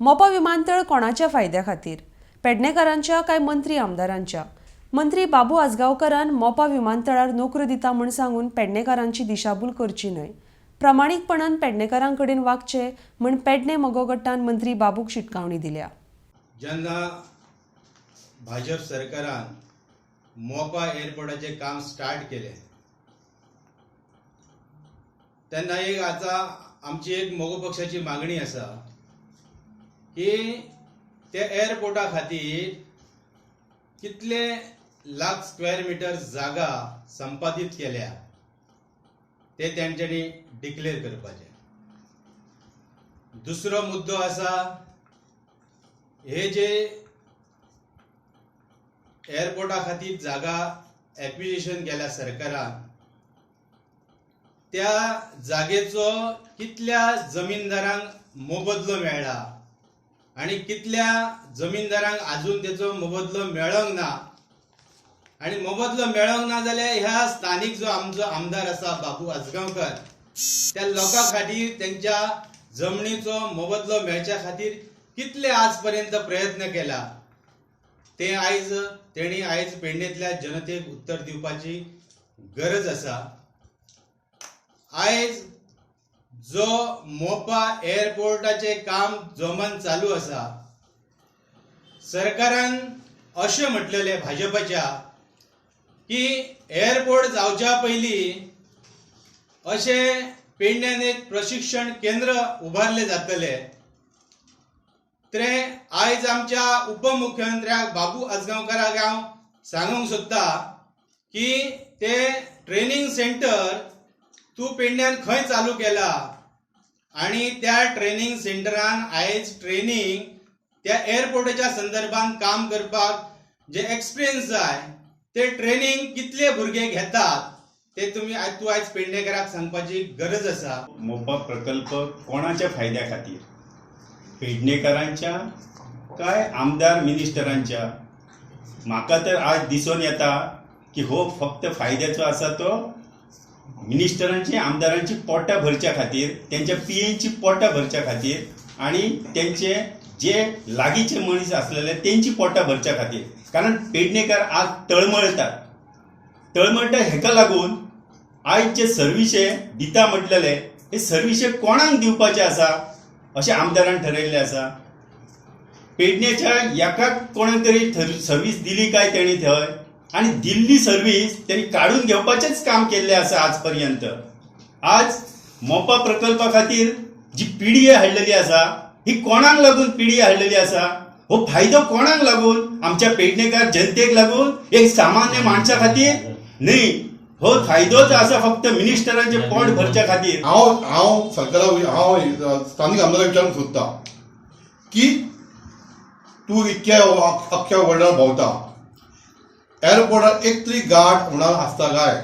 मोपा विमानतळ कोणाच्या फायद्या खातीर, पेडणेकारांच्या काय मंत्री आमदारांच्या? मंत्री बाबू आजगांवकारान मोपा विमानतळार नोकऱ्यो दिता म्हूण सांगून पेडणेकारांची दिशाभूल करची न्हय. प्रामाणीकपणान पेडणेकारां कडेन वागचें म्हूण पेडणे मगो गटान मंत्री बाबूक शिटकावणी दिल्या. जेन्ना भाजप सरकारान मोपा एअरपोर्टाचें काम स्टार्ट केलें तेन्ना एक आतां आमची एक मगो पक्षाची मागणी आसा की त्या एअरपोर्टा खातीर कितले लाख स्क्वेअर मिटर जागा संपादीत केल्या ते तेंच्यांनी डिक्लेअर करपाचें. दुसरो मुद्दो आसा, हे जे एअरपोर्टा खातीर जागा एक्विजिशन केल्या सरकारान त्या जागेचो कितल्या जमीनदारांक मोबदलो मेळ्ळा आनी कितल्या जमीनदारांक आजून तेचो मोबदलो मेळोंक ना, आनी मोबदलो मेळोंक ना जाल्यार ह्या स्थानीक जो आमचो आमदार आसा बाबू आजगांवकर त्या लोकां खातीर तेंच्या जमनीचो मोबदलो मेळच्या खातीर कितले आज पर्यंत प्रयत्न केला ते आयज तेणी आयज पेडणेंतल्या जनतेक उत्तर दिवपाची गरज आसा. आयज जो मोपा एअरपोर्टाचें काम जोमान चालू आसा, सरकारान अशें म्हटलेलें भाजपाच्या की एअरपोर्ट जावच्या पयलीं अशें पेडण्यान एक प्रशिक्षण केंद्र उबारलें जातलें. ते आयज आमच्या उपमुख्यमंत्र्याक बाबू आजगांवकाराक हांव सांगूंक सोदता की ते ट्रेनींग सेंटर तूं पेडण्यान खंय चालू केला आनी त्या ट्रेनींग सेंटरान आयज ट्रेनींग त्या एअरपोर्टाच्या संदर्भात काम करपाक जे एक्सपिरियन्स जाय ते ट्रेनींग कितले भुरगे घेतात ते तुमी तूं आयज पेडणेकराक सांगपाची गरज आसा. मोपा प्रकल्प कोणाच्या फायद्या खातीर, पेडणेकारांच्या काय आमदार मिनिस्टरांच्या? म्हाका तर आज दिसून येता की हो फक्त फायद्याचो आसा तो मिनिस्टरांची आमदारांची पोटां भरच्या खातीर, तेंच्या पियेंची पोटां भरच्या खातीर आनी तेंचे जे लागींचे मनीस आसलेले तेंची पोटां भरच्या खातीर. कारण पेडणेकार आज तळमळटात, तळमळटा हेका लागून आयज जे सर्विसे दिता म्हटलेले हे सर्विसे कोणाक दिवपाचे आसा अशें आमदारान ठरयल्लें आसा. पेडण्याच्या एका कोणाक तरी सर्वीस दिली काय तेणी थंय, आनी दिल्ली सर्वीस तेणी काडून घेवपाचेंच काम केल्लें आसा आज पर्यंत. आज मोपा प्रकल्पा खातीर जी पीडीए हाडलेली आसा ही कोणाक लागून पीडीए हाडलेली आसा? हो फायदो कोणाक लागून? आमच्या पेडणेकार जनतेक लागून, एक सामान्य माणसा खातीर न्ही. हो फायदोच आसा फक्त मिनिस्टरांचे पोट भरच्या खातीर. हांव हांव सरकारा हांव स्थानीक आमदाराक विचारूंक सोदता की तूं इतक्या अख्ख्या वर्ल्डार भोंवता, एअरपोर्टार एक तरी गार्ड म्हणून आसता काय?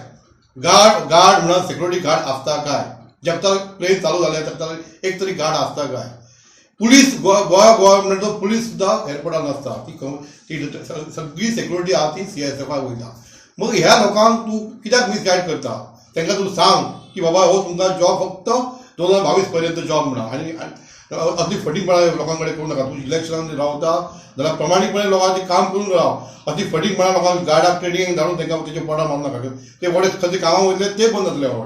गार्ड गार्ड म्हणून सेक्युरिटी गार्ड आसता काय? जेन्ना प्लेन चालू जालें तेन्ना एक तरी गार्ड आसता काय? पुलीस गोवा गोवा गोवा म्हणटा तो पुलीस सुद्दां एअरपोर्टार नासता. ती सगळी सेक्युरिटी आहा ती सीआयएसएफाक वयता. मग ह्या लोकांक तूं कित्याक मिसगायड करता? तांकां तूं सांग की बाबा हो तुमकां जॉब फक्त 2022 पर्यंत जॉब म्हणा, आनी असली फटींगपणा लोकां कडेन करूं नाका. तूं इलेक्शनान रावता जाल्यार प्रामाणीकपणे लोकांचें काम करून राव. अशी फटींगपणा लोकांक गार्डाक ट्रेनिंग धाडून तांकां तेजे पोटां मारूं नाका. ते व्हडे खंयचे कामाक वयतले ते बंद जातले व्हडे.